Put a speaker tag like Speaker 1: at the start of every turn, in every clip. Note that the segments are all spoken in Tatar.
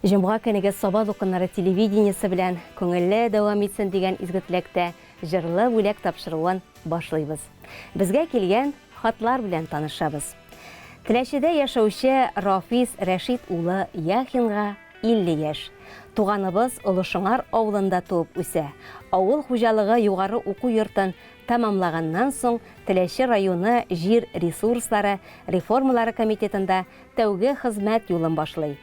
Speaker 1: Җомга көнегез Саба дулкыннары телевидениесе белән күңелле дәвам итсен дигән изге теләктә Җырлы бүләк тапшыруын башлыйбыз. Безгә килгән хатлар белән танышабыз. Теләчедә яшәүче Рафис Рәшит улы Яхинга 50 яшь. Туганыбыз Олы Шыңар авылында туып үсә. Авыл хуҗалыгы югары уку йортын тәмамлаганнан соң Теләче районы җир ресурслары реформалары комитетында тәүге хезмәт юлын башлый.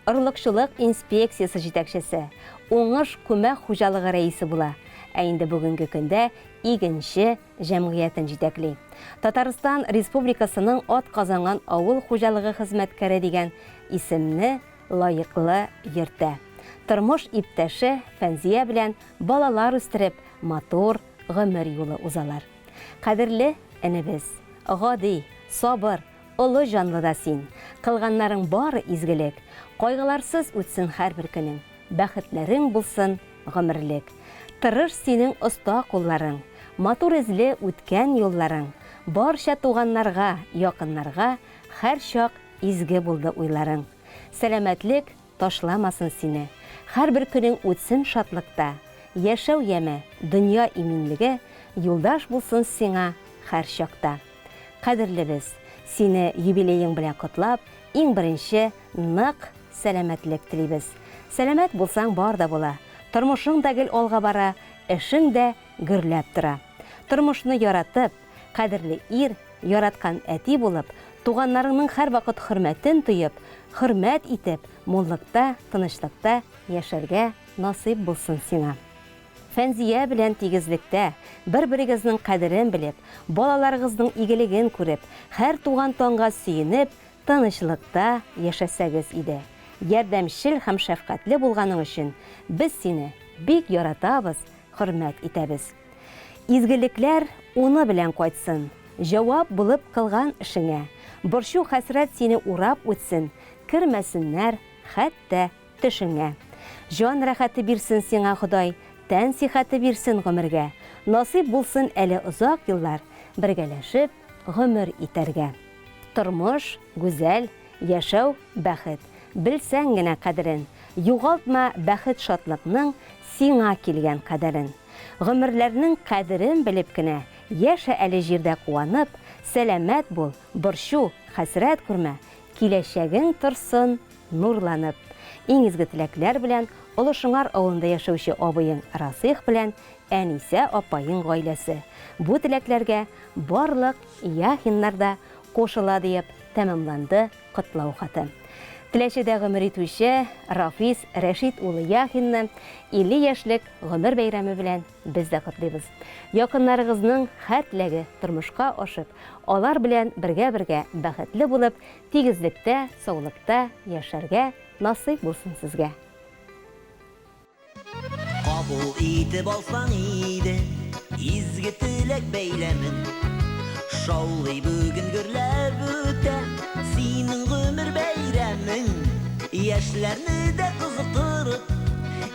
Speaker 1: Орлыкчылык инспекциясе җитәкчесе, Уңыш күмәк хуҗалыгы рәисе була, ә инде бүгенге көндә Игенче җәмгыятен җитәкли. Татарстан Республикасының атказанган авыл хуҗалыгы хезмәткәре дигән исемне лаеклы йөртә. Тормыш иптәше Фәнзия белән балалар үстереп, матур гомер юлы узалар. Кадерле энебез, гади, сабыр, олы җанлы да син. Кылганнарың бары изгелек. Кайгыларсыз үтсен һәрбер көнең, Бәхетләрең булсын гомерлек. Тырыш синең оста кулларың, Матур эзле үткән юлларың. Барча туганнарга, якыннарга Һәрчак изге булды уйларың. Сәламәтлек ташламасын сине. Һәрбер көнең үтсен шатлыкта. Яшәү яме, дөнья иминлеге Юлдаш булсын сиңа һәрчакта. Кадерлебез, сине юбилеең белән котлап, иң беренче нык сәламәтлек телибез. Сәламәт булсаң бар да була. Тормышың да гел алга бара, эшең дә гөрләп тора. Тормышны яратып, кадерле ир, яраткан әти булып, туганнарыңның һәрвакыт хөрмәтен тоеп, хөрмәт итеп, муллыкта, тынычлыкта яшәргә насыйп булсын сиңа. Фәнзия белән тигезлектә, бер-берегезнең кадерен белеп, балаларыгызның игелеген күреп, һәр туган таңга сөенеп, тынычлыкта яшәсәгез иде. Ярдәмчел һәм шәфкатьле булганың өчен без сине бик яратабыз, хөрмәт итәбез. Изгелекләр уны белән кайтсын, җавап булып кылган эшеңә. Борчу-хәсрәт сине урап үтсен, кермәсеннәр хәтта төшеңә. Җан рәхәте бирсен сиңа Ходай, тән сихәте бирсен гомергә. Насыйп булсын әле озак еллар бергәләшеп гомер итәргә. Тормыш, гүзәл, яшәү, бәхет. Белсәң генә кадерен. Югалтма бәхет-шатлыкның сиңа килгән кадәрен. Гомерләрнең кадерен белеп кенә яшә әле җирдә куанып, сәламәт бул, борчу, хәсрәт күрмә, киләчәгең торсын нурланып. Иң изге теләкләр белән Олы Шыңар авылында яшәүче абыең Расыйх белән Әнисә апаең гаиләсе. Бу теләкләргә барлык Яхиннар да кушыла диеп тәмамланды котлау хаты. Теләчедә гомер итүче Рафис Рәшит улы Яхинны 50 яшьлек гомер бәйрәме белән без дә котлыйбыз. Якыннарыгызның һәр теләге тормышка ашып, алар белән бергә-бергә бәхетле булып, Тигезлектә, саулыкта яшәргә насыйп булсын сезгә.
Speaker 2: Кабул итеп алсаң иде изге теләк бәйләмен. Шаулый бүген гөрләп үтә синең гомер бәйрәмең. Яшьләрне дә кызыктырып,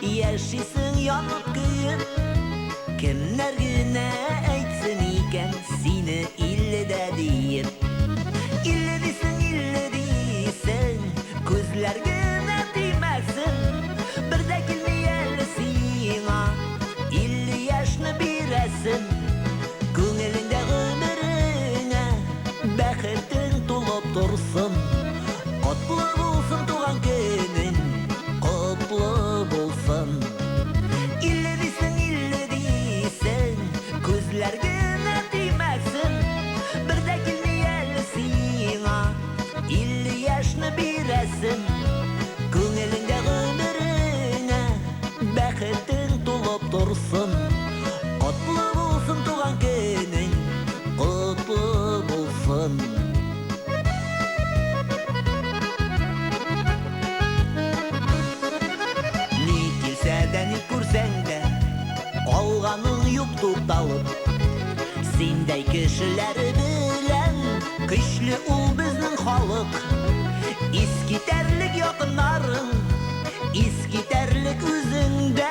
Speaker 2: яшисең янып-көеп. Кемнәр генә әйтсен икән сине илледә диеп. Илле дисең, илле дисең, күзләр генә тимәсен. Бер дә килми әле сиңа 50 яшьне бирәсем. Күңелеңдә гомереңә бәхетең тулып торсын. Котлы булсын туган көнең, котлы булсын. 50 дисең, 50 дисең, күзләр генә тимәсен. Бер дә килми әле сиңа 50 яшьне бирәсем. Күңелеңдә гомереңә бәхетең тулып торсын. Котлы булсын туган көнең, котлы булсын. Ни килсә дә, ни күрсәң дә, Калганың юк тукталып. Синдәй кешеләр белән Көчле ул безнең халык. Искитәрлек якыннарың, Искитәрлек үзең дә.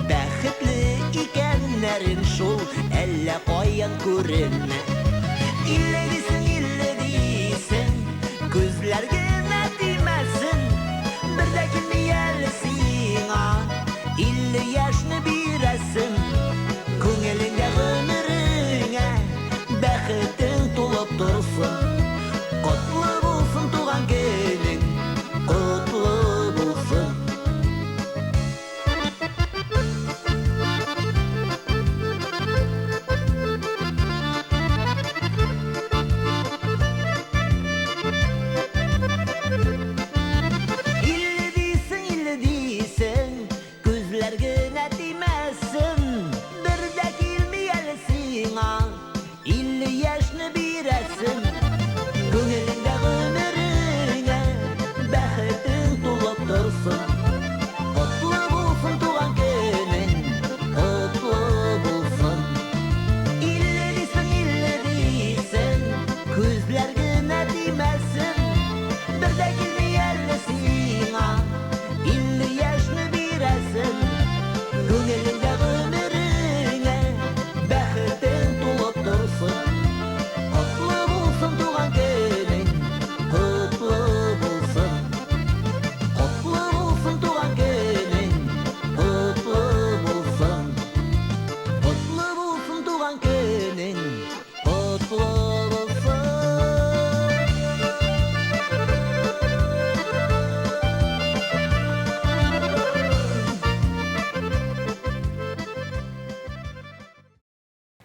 Speaker 2: Бәхетле икәннәрең шул Әллә каян күренә. 50 дисең, 50 дисең, Күзләр генә тимәсен. Бер дә килми.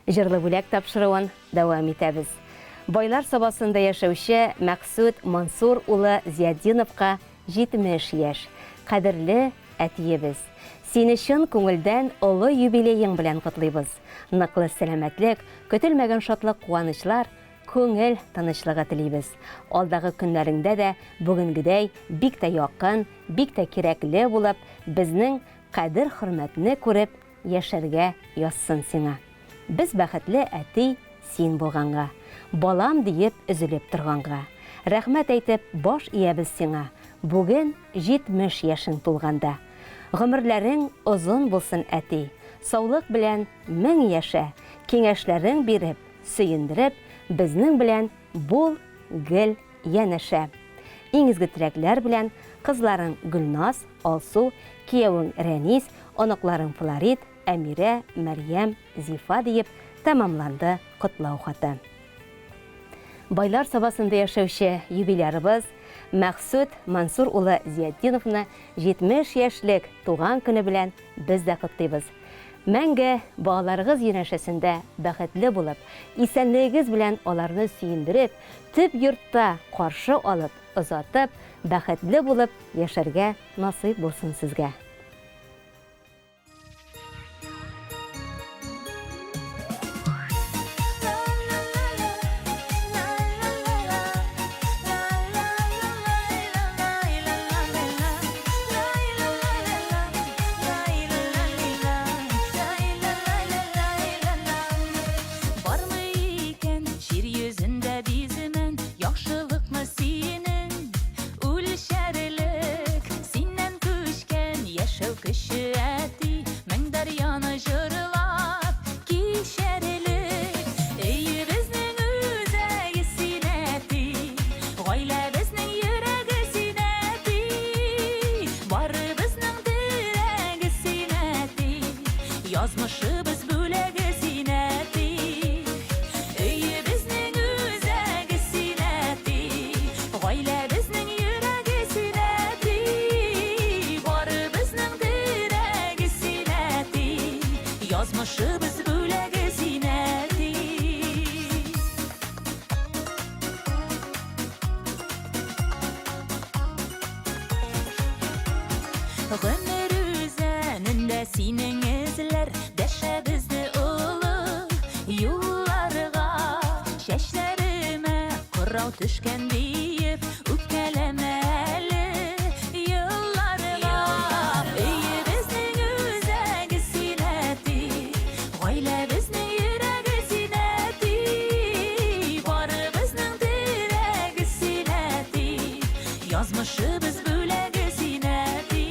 Speaker 1: Җырлы бүләк тапшыруын дәвам итәбез. Байлар Сабасында яшәүче Мәкъсүт Мансур улы Зиятдиновка 70 яшь. Кадерле әтиебез! Сине чын күңелдән олы юбилеең белән котлыйбыз. Ныклы сәламәтлек, көтелмәгән шатлык-куанычлар, күңел тынычлыгы телибез. Алдагы көннәреңдә дә бүгенгедәй бик тә якын, бик тә кирәкле булып, безнең кадер-хөрмәтне күреп яшәргә язсын сиңа. Без бәхетле әти син булганга. Балам диеп өзелеп торганга. Рәхмәт әйтеп баш иябез сиңа, бүген 70 яшең тулганда. Гомерләрең озын булсын, әти. Саулык белән 1000 яшә, киңәшләрең биреп, сөендереп, безнең белән бул гел янәшә. Иң изге теләкләр белән, кызларың Гөлназ, Алсу, киявең Рәнис, оныкларың Флорид, Әмирә, Мәрьям, Зифа диеп тәмамланды котлау хаты. Байлар Сабасында яшәүче юбилярыбыз Мәгъсүт Мансур улы Зиятдиновны 70 яшьлек туган көне белән без дә котлыйбыз. Мәңге балаларыгыз янәшәсендә бәхетле булып, исәнлегегез белән аларны сөендереп, төп йортта каршы алып, озатып, бәхетле булып яшәргә насыйп булсын сезгә.
Speaker 3: Бармы икән җир йөзендә биземен Яхшылыкмы синең үлчәрлек Синнән күчкән яшәү көче әти Мең дәрьяны җырлап кичәрлек Өебезнең үзәге син әти Гаиләбезнең йөрәге син әти Барыбызның терәге син әти Язмышыбыз бүләге син, әти. Өебезнең үзәге син, әти. Гаиләбезнең йөрәге син, әти. Барыбызның терәге син, әти. Язмышыбыз бүләге син, әти. Гомер үзәнендә синең эзләр Дәшә безне олы юлларга. Чәчләремә кырау төшкән диеп Үпкәләмә әле елларга. Өебезнең үзәге син, әти, Гаиләбезнең йөрәге син, әти, Барыбызның терәге син, әти, Язмышыбыз бүләге син, әти.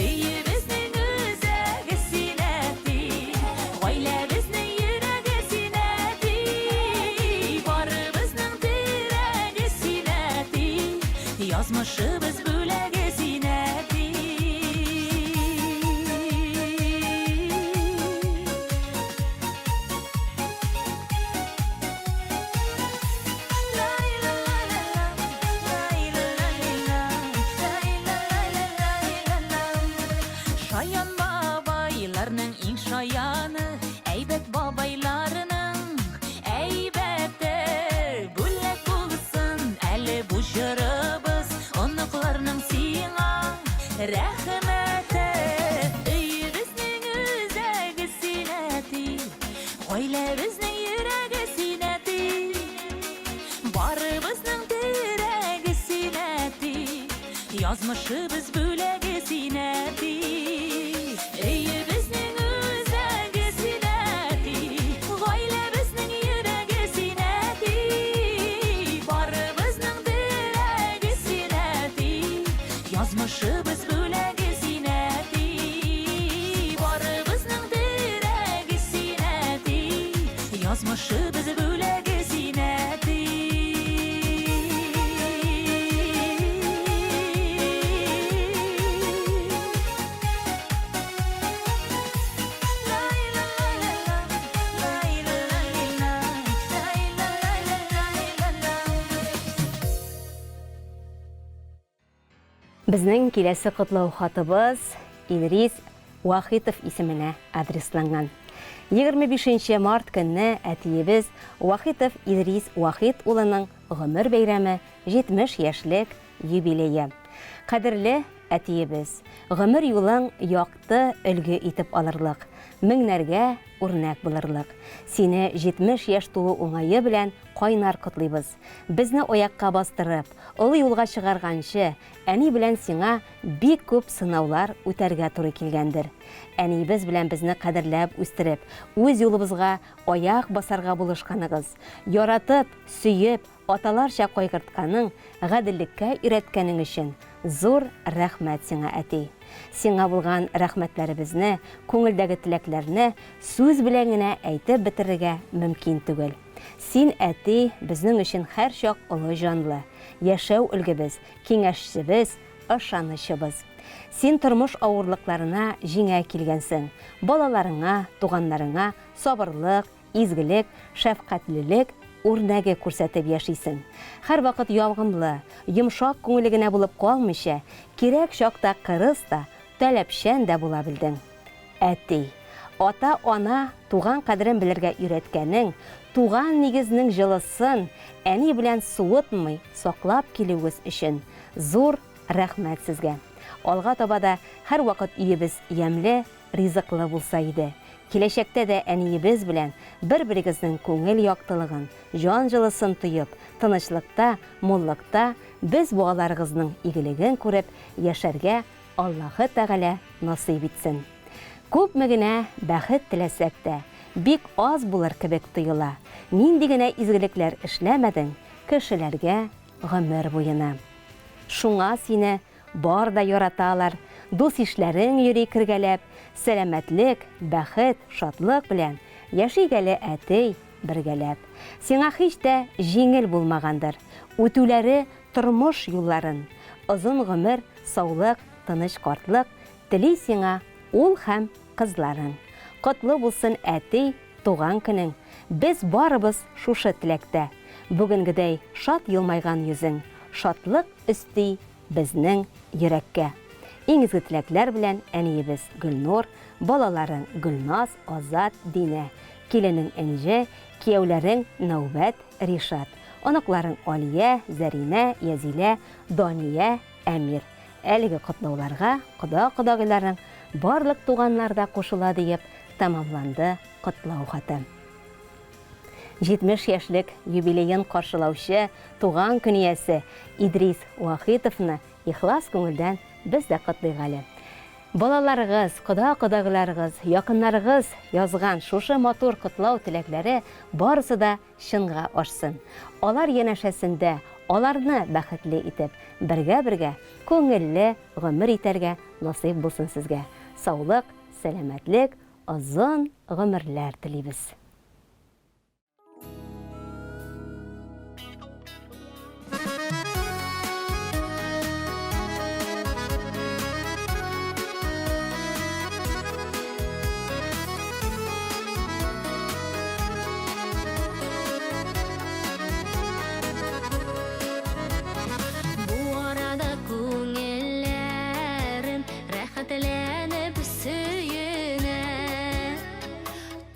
Speaker 3: Өебезнең үзәге син, әти. Гаиләбезнең йөрәге син, әти. Барыбызның терәге син, әти. Язмышыбыз бүләге син, әти. Шаян бабайларның иң шаяны, әйбәт бабайларның әйбәте. Бүләк булсын әле бу җырыбыз, оныкларның сиңа рәхмәте. Өебезнең үзәге син, әти, Гаиләбезнең йөрәге син, әти. Барыбызның терәге син, әти. Язмышыбыз бүләге син, әти. Өебезнең үзәге син, әти. Гаиләбезнең йөрәге син, әти. Барыбызның терәге син, әти. Язмышыбыз бүләге син, әти. Барыбызның терәге син, әти. Язмышыбыз бүләге син, әти.
Speaker 1: Безнең киләсе котлау хатыбыз Илрис Вахитов исеменә адресланган. 25 март көнне әтиебез Вахитов Идрис Вахит улының гомер бәйрәме, 70 яшьлек юбилее. Кадерле әтиебез, гомер юлың якты өлге итеп алырлык, меңнәргә үрнәк булырлык. Сине 70 яшь тулу уңае белән кайнар котлыйбыз. Безне аякка бастырып, олы юлга чыгарганчы, әни белән сиңа бик күп сынаулар үтәргә туры килгәндер. Әниебез белән безне кадерләп үстереп, үз юлыбызга аяк басарга булышканыгыз, яратып, сөеп, аталарча кайгыртканың, гаделлеккә өйрәткәнең өчен зур рәхмәт сиңа, әти. Сиңа булган рәхмәтләребезне, күңелдәге теләкләрне сүз белән генә әйтеп бетерергә мөмкин түгел. Син, әти, безнең өчен һәрчак олы җанлы, яшәү өлгебез, киңәшчебез, ышанычыбыз. Син тормыш авырлыкларына җиңә килгәнсең. Балаларыңа, туганнарыңа сабырлык, изгелек, шәфкатьлелек үрнәге күрсәтеп яшисең. Һәрвакыт ягымлы, йомшак күңелле генә булып калмыйча, кирәк чакта кырыс та, таләпчән дә була белдең. Әти. Ата-ана, туган кадерен белергә өйрәткәнең, туган нигезнең җылысын әни белән суытмый саклап килүегез өчен зур рәхмәт сезгә. Алга таба да һәрвакыт өебез ямьле, ризыклы булса иде. Киләчәктә дә әниебез белән бер-берегезнең күңел яктылыгын, җан җылысын тоеп, тынычлыкта, муллыкта без балаларыгызның игелеген күреп яшәргә Аллаһы Тәгалә насыйп итсен. Күпме генә бәхет теләсәк тә, бик аз булыр кебек тоела. Нинди генә изгелекләр эшләмәдең кешеләргә гомер буена. Шуңа сине бар да яраталар, дус-ишләрең йөри кергәләп, сәламәтлек, бәхет, шатлык белән яшик әле, әти, бергәләп. Сиңа һич тә җиңел булмагандыр, үтүләре тормыш юлларын. Озын гомер, Саулык, тыныч картлык тели сиңа ул һәм кызларың. Котлы булсын, әти, туган көнең, без барыбыз шушы теләктә. Бүгенгедәй шат елмайган йөзең, шатлык өсти безнең йөрәккә. Иң изге теләкләр белән әниебез Гөлнур, балаларың Гөлназ, Азат, Динә, киленең Энҗе, кияүләрең Нәүбәт, Ришат, оныкларың Алия, Зәринә, Язилә, Дания, Әмир. Әлеге котлауларга кода-кодагыйларның барлык туганнар да кушыла диеп тәмамланды котлау хаты. 70 яшьлек юбилеен каршылаучы туган көн иясе Идрис Вахитовны ихлас күңелдән без дә котлыйк әле. Балаларыгыз, кода-кодагыйларыгыз, якыннарыгыз язган шушы матур котлау теләкләре барысы да чынга ашсын. Алар янәшәсендә аларны бәхетле итеп, бергә-бергә күңелле гомер итәргә насыйп булсын сезгә. Саулык, сәламәтлек, озын гомерләр телибез.
Speaker 3: Бу арада күңелләрем рәхәтләнеп сөенә.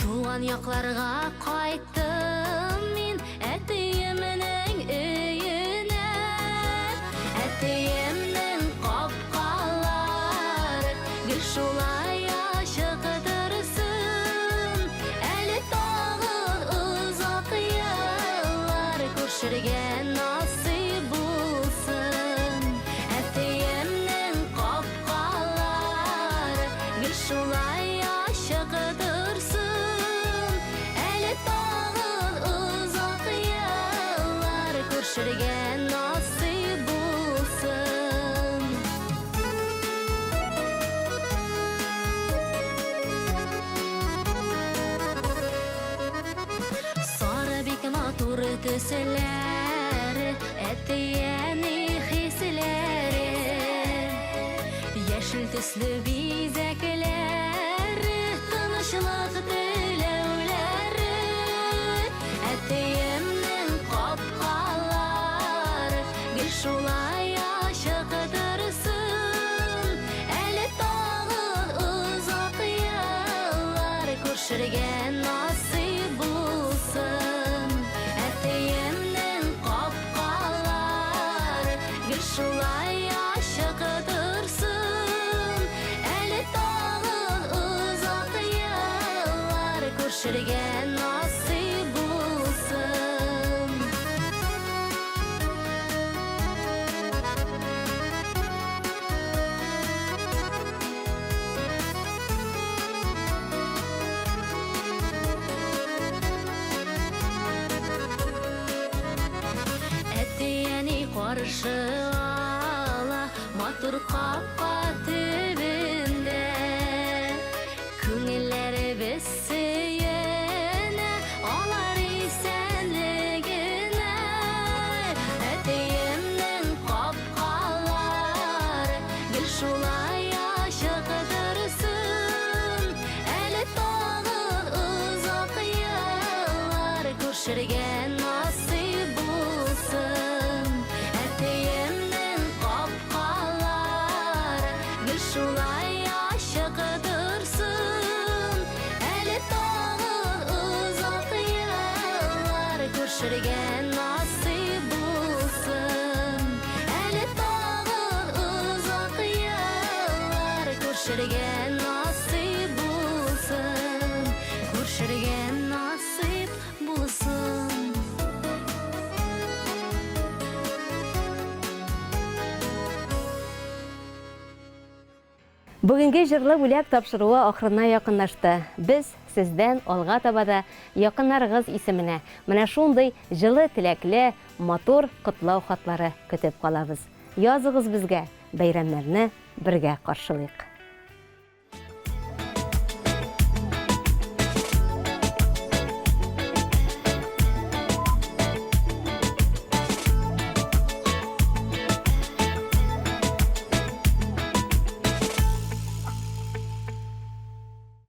Speaker 3: Туган якларга кайттым мин әтиемнең өенә. Әтиемнең капкалары гел шулай ачык торсын. Әле тагын озак еллар күрешергә насыйп булсын. Әтиемнең капкалары гел шулай ачык торсын. Әле тагын озак еллар күрешергә насыйп булсын. Сары бик матур төсләре, әти-әни хисләре. Яшел төсле бизәкләре, тынычлык теләүләре. Әтиемнең капкалары гел шулай ачык торсын. Әле тагын озак еллар күрешергә. Күршергә насыйп булсын. Әти-әни каршы ала матур капка төбендә. Күңелләребез сөенә алар исәнлегенә. Әтиемнең капкалары гел шулай ачык торсын. Әле тагын озак еллар күрешергә насыйп булсын. Әтиемнең капкалары гел шулай ачык торсын. Әле тагын озак еллар күрешергә насыйп булсын. Әле тагын озак еллар күрешергә насыйп булсын. Күрешергә насыйп булсын.
Speaker 1: Бүгенге җырлы бүләк тапшыруы ахырына якынлашты. Без сездән алга таба да якыннарыгыз исеменә менә шундый җылы теләкле, матур котлау хатлары көтеп калабыз. Языгыз безгә, бәйрәмнәрне бергә каршылыйк.